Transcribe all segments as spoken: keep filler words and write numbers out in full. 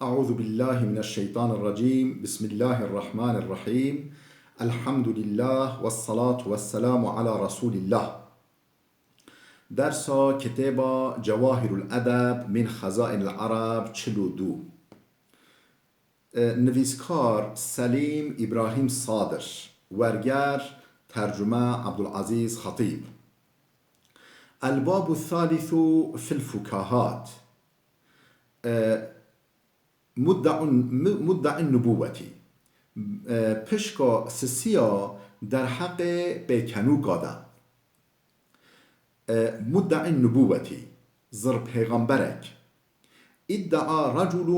أعوذ بالله من الشيطان الرجيم. بسم الله الرحمن الرحيم. الحمد لله والصلاة والسلام على رسول الله. Dersa kitêba Cewahirul Edeb min Xezainil Ereb çil û du. E, nivîskar Selîm Îbrahîm Sadir, werger tercume Abdulazîz Xetîb. El babu thalithu fil fukahat. E, Muddaun-, mu-, muddain nubuwetî. E, pişka sisiya derheqê pêkenûka de. E, muddain nubuwetî, zir pêxemberek. ادعى رجل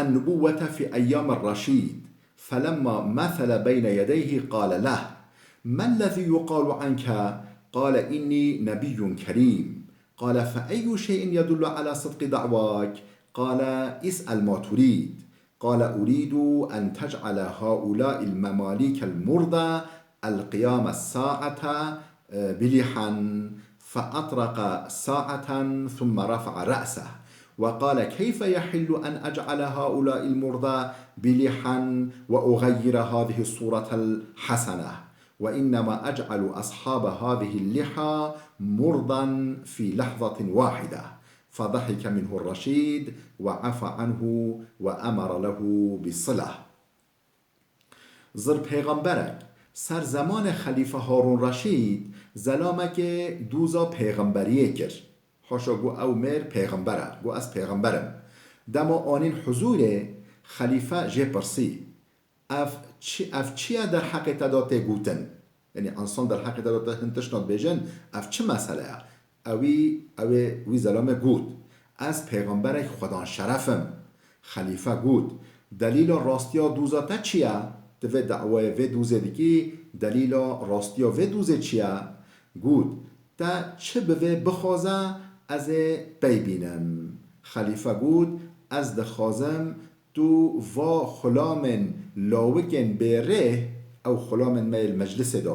النبوة في أيام الرشيد، فلما مثل بين يديه قال له: ما الذي يقال عنك؟ قال: إني نبي كريم. قال: فأي شيء يدل على صدق دعواك؟ قال: اسأل ما تريد. قال: أريد أن تجعل هؤلاء المماليك المرضى القيام الساعة، آه، بلحا. فأطرق ساعة ثم رفع رأسه وقال: كيف يحل أن أجعل هؤلاء المرضى بلحا وأغير هذه الصورة الحسنة؟ وإنما أجعل أصحاب هذه اللحى مرضا في لحظة واحدة. فضحك منه الرشيد وعفى عنه وأمر له بالصلة. Zir pêxemberek, ser zemanê Xelîfe Harûn Reşîd, zelamekê dûza pêxemberiyê kir. Haşa got ew mêr pêxember e, got ez pêxember im. Dema anîn huzûrê, xelîfe jê pirsî: Ev çi, ev çi ye derheqê te de tê gotin? Yanî însan derheqê te de tê hin tiştan dibêjin, ev çi mesele ye? Ewî, ewê wî zelamê got: Ez pêxemberek xwedan şeref im. Xelîfe got: Delîla rastiya dûza te çi ye? Tu vê dawayê vê dûzê dikî, delîla rastiya vê dûzê çi ye? Got: Te çi bi vê bixwaze, ez ê pey bînim. Xelîfe got: Ez dixwazim tu va xulamên lawikên bêrêh, ew xulamên me yê li meclisê de,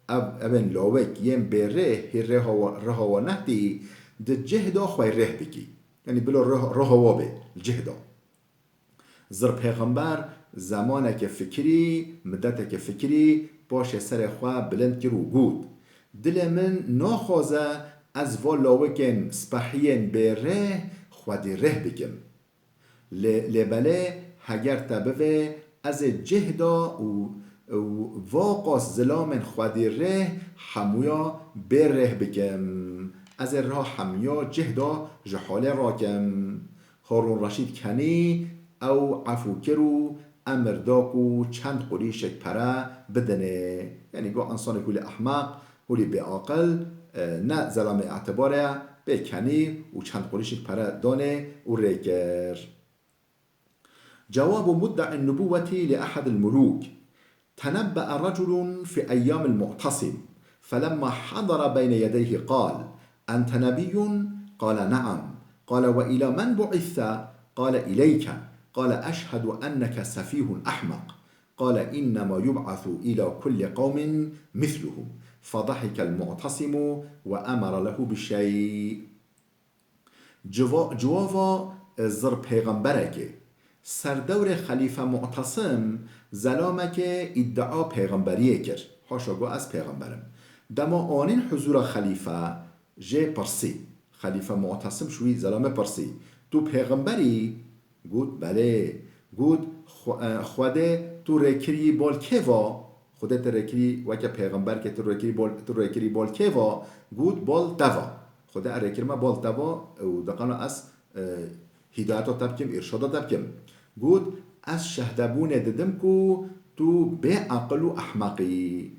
ev, evên lawik yên bêrêh hê rêha wa, riha wa nehtî, di cih de xwe rêh bikî. Yanî bila rih-, riha wa bê li cih de. Zir pêxember zemaneke fikirî, mideteke fikirî, paşê serê xwe bilind kir û got: Dilê min naxwaze ez va lawikên spehiyên bêrêh xwedî rêh bikim. Lê, lê belê heger te bivê, ez ê cih de û, û va qas zilamên xwedî rêh hemûya bê rêh bikim. Ez ê riha hemûya cih de ji holê rakim. Harûn Reşîd kenî ew efû kir û emir da ku çend qurîşek pere bidinê. Yanî got însanê hûlî ehmeq, hûlî bêaqil, e, ne zelamê etibare ye, pê kenî û çend qurîşek pere danê û rê kir. جواب مدعي النبوة لأحد الملوك. تنبأ رجل في أيام المعتصم، فلما حضر بين يديه قال: أنت نبي؟ قال: نعم. قال: وإلى من بعثت؟ قال: إليك. قال: أشهد أنك سفيه أحمق. قال: إنما يبعث إلى كل قوم مثلهم. فضحك المعتصم وأمر له بالشيء. Civa-, civava, e, zir pêxemberekê. Ser dewrê Xelîfe Mu'tesim zelamekê îdia pêxemberiyê kir. Haşa got ez pêxember im. Dema anîn huzûra xelîfe, jê pirsî. Xelîfe Mu'tesim ji wî zelamê pirsî: Tu pêxember î? Got: Belê. Got: Xwe-, e, Xwedê tu rêkirî bal kê va? Xwedê te rêkirî weke pêxemberkê tu rêkirî bal, tu rêkirî bal kê va? Got: Bal te va. Xwedê rêkirî me bal te va û diqana ez, e, hîdayeta te bikim, îrşada te bikim. Got: Ez şehdebûnê didim ku tu bê eqil û ehmeq î.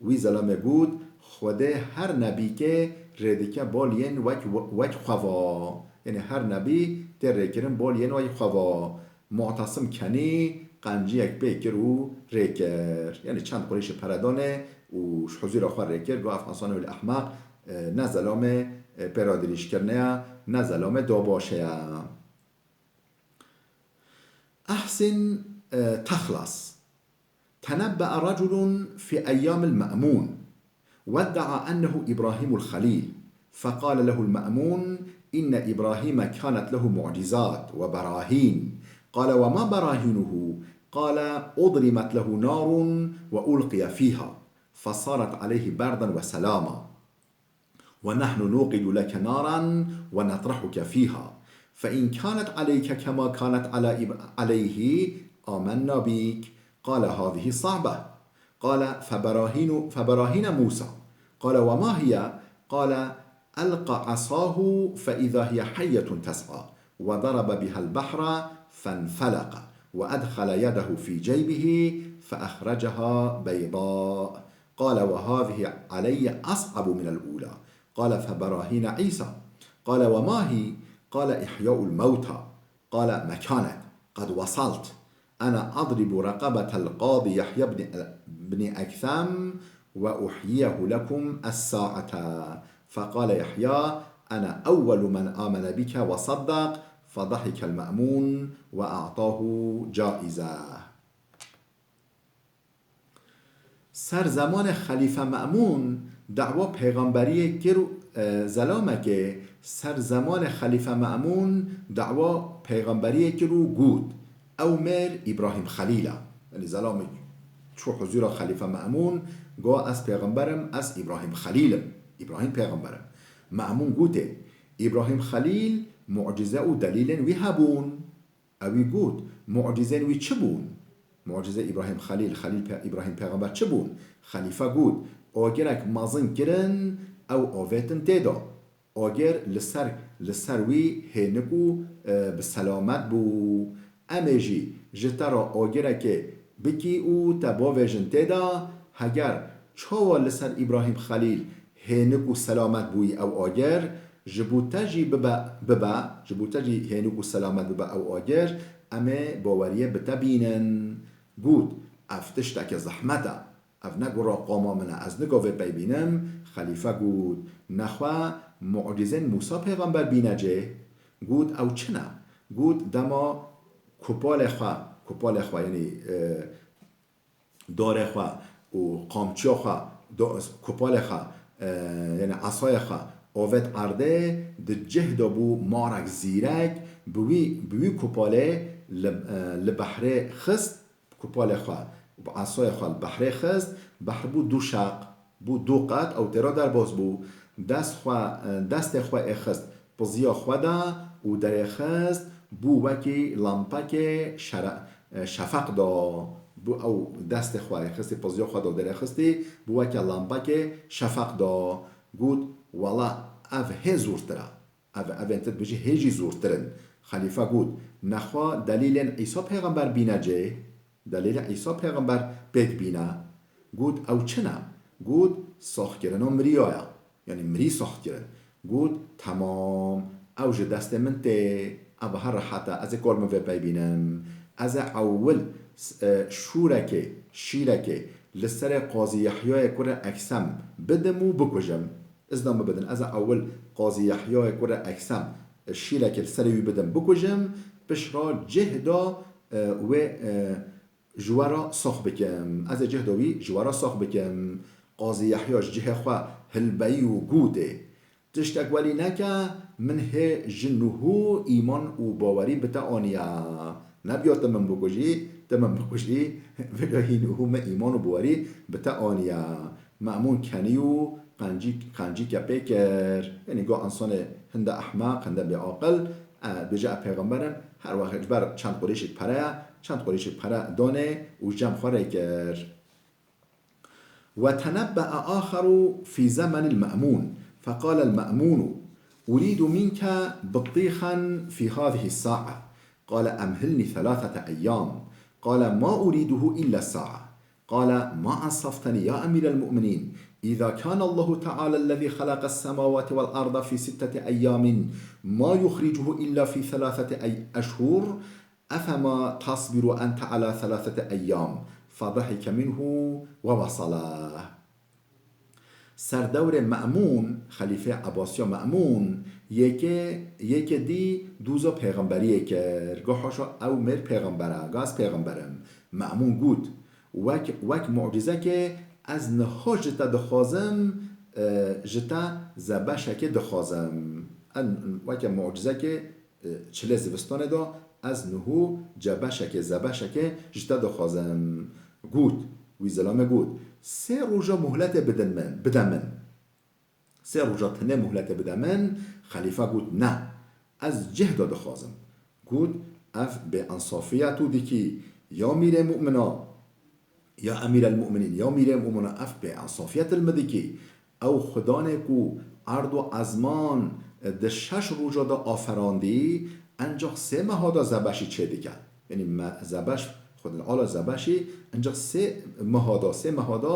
Wî zelamê got: Xwedê her nebîkê rê dike bal yên wek, wek xwe va. Yanî her nebî tê rêkirin bal yên wek xwe va. Mu'tesim kenî qenciyek pê kir û rê kir. Yanî çend qurîşê pere danê û ji huzûra xwe rê kir. Got: Ev însanê hûlî ehmeq, e, ne zelamê, e, pêradirîşkirine ye, ne zelamê dabaşê ye. أحسن، آه، تخلص. تنبأ رجل في أيام المأمون وادعى أنه إبراهيم الخليل، فقال له المأمون: إن إبراهيم كانت له معجزات وبراهين، قال: وما براهينه؟ قال: أضرمت له نار وألقي فيها فصارت عليه بردا وسلاما، ونحن نوقد لك نارا ونطرحك فيها، فإن كانت عليك كما كانت على إب-، عليه آمنا بك. قال: هذه صعبة. قال: فبراهين، فبراهين موسى. قال: وما هي؟ قال: ألقى عصاه فإذا هي حية تسعى، وضرب بها البحر فانفلق، وأدخل يده في جيبه فأخرجها بيضاء. قال: وهذه علي أصعب من الأولى. قال: فبراهين عيسى. قال: وما هي؟ قال: إحياء الموتى. قال: ما كانت، قد وصلت. أنا أضرب رقبة القاضي يحيى بن، بن أكثم وأحييه لكم الساعة. فقال يحيى: أنا أول من آمن بك وصدق. فضحك المأمون وأعطاه جائزة. Ser zemanê Xelîfe Me'mûn dawa pêxemberiyê kir û, e, zelamekê ser zemanê Xelîfe Me'mûn dawa pêxemberiyê kir û got, ew mêr Îbrahîm Xelîl e. Yanî zelamê çû huzûra Xelîfe Me'mûn, got, ez pêxember im, ez Îbrahîm Xelîl im. Îbrahîm pêxember im. Me'mûn gotê, Îbrahîm Xelîl mucîze û delîlên wî hebûn. Ewî got, mucîzên wî çi bûn? Mucîze Îbrahîm Xelîl, Xelîl pe-, Îbrahîm pêxember çi bûn? Xelîfe got, agirek mezin kirin, ew avêtin tê de. Agir li ser, li ser wî hênik û, e, bi selamet bû. Em ê jî ji te re agirekê bikî û te bavêjin tê de, heger çawa li ser Îbrahîm Xelîl hênik û selamet bûyî ew agir, ji bo te jî bibe, bibe, ji bo te jî hênik û selamet bibe ew agir, em ê baweriyê bi te bînin. Got, ev tişteke zehmet e. Ev ne gora qama min e, ez nika vê pey bînim. Xelîfe got, nexwe mucîzên Mûsa pêxember bîne cê. Got, ew çi ne? Got, dema kupalê xwe, kupalê xwe, yanî, e, darê xwe û qamçiya xwe, do-, kupalê xwe, e, yanî esayê xwe avêt erdê, di cih de bû marek zîrek, bi wî, bi wî kupalê li, e, li behrê xist, kupalê xwe û bi esayê xwe li behrê xist, behr bû du şeq, bû du qet, ew têra derbas bû. Dest xwe, e, destê xwe ê xist piziya xwe de û derêxist, bû wekî lempekê şere-, e, şefeq de. Bû ew destê xwe ê xistî piziya xwe de û derêxistî, bû weke lempekê şefeq de. Got, wela ev hê zûrtir e. Ev, evên tu dibêjî hê jî zûrtir in. Xelîfe got, nexwe delîlên Îsa pêxember bîne cê. Delîlê Îsa pêxember pêk bîne. Got, ew çi ne? Got, saxkirina miriya ye. Yanî mirî sax kirin. Got, temam, ew ji destê min tê, ev her rehet e, ez ê kar min vê pey bînim. Ez ê ewil, s-, e, şûrekê, şîrekê li serê Qazî Yehyayê kurê Eksem bidim û bikujim. Îzna min bidin, ez ê ewil Qazî Yehyayê kurê Eksem, e, şîrekê li serê wî bidim, bikujim, piştre cih de, e, wê, e, ji we re sax bikim. Ez ê cihda wî ji we re sax bikim. Qazî Yehya ji cihê xwe hilbeyî û gotê, tiştek welî neke, min hê ji nuhû îman û bawerî bi te aniye. Nebiya tu min bikujî, tu min bikujî, vêca hî nuhû min îman û bawerî bi te aniye. Me'mûn kenî û qencîk-, qencîke pê kir. Yanî got, însanê hinde ehmeq, hinde bêaqil, e, dibêje, e, pêxember im, her wext ji ber çend qurêşîk pere ye, çend qurêşîk pere danê û ji cem xwe rê kir. وتنبأ آخر في زمن المأمون، فقال المأمون: أريد منك بطيخا في هذه الساعة. قال: أمهلني ثلاثة أيام. قال: ما أريده إلا الساعة. قال: ما أنصفتني يا أمير المؤمنين؟ إذا كان الله تعالى الذي خلق السماوات والأرض في ستة أيام ما يخرجه إلا في ثلاثة أي-، أشهر، أفما تصبر أنت على ثلاثة أيام؟ فضحك منه ووصله. Ser dewrê Me'mûn, xelîfê Ebasiya Me'mûn, yekê, yekê dî dûza pêxemberiyê kir. Got, haşa ew mêr pêxember e, got, ez pêxember im. Me'mûn got, wek, wek mucîzekê ez niha ji te dixwazim, e, ji te zebeşekê dixwazim. En, weke mucîzekê, e, çilê zivistanê de Ez niho cebeşekê, zebeşekê ji te dixwazim. Got, wî zilamê got, sê roja muhletê bidin min, bide min. Sê roja tenê muhletê bide min. Xelîfe got, ne, ez cih de dixwazim. Got, ev bêensafiya tu dikî, ya mîrê mumina, ya emîrel mu'minîn, ya mîrê mumina, ev bêensafiyet li min dikî. Ew xudanê ku erd û ezman di şeş roja de aferandî, encax sê meha de zebeşî çêdike. Yanî me, zebeş, Xwedin ala zebeşî, encax sê meha de, sê meha de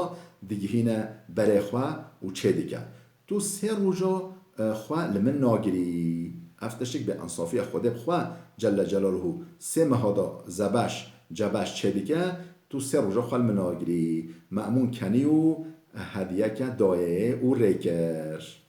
digihîne berê xwe û çêdike. Tu sê roja, e, xwe li min nagirî. Ev tiştik bêensafiya Xwedê bi xwe Celle Celaluhu sê meha de zebeş, cebeş çêdike, tu sê roja xwe li min nagirî. Me'mûn kenî û hediyeke dayê û rê kir.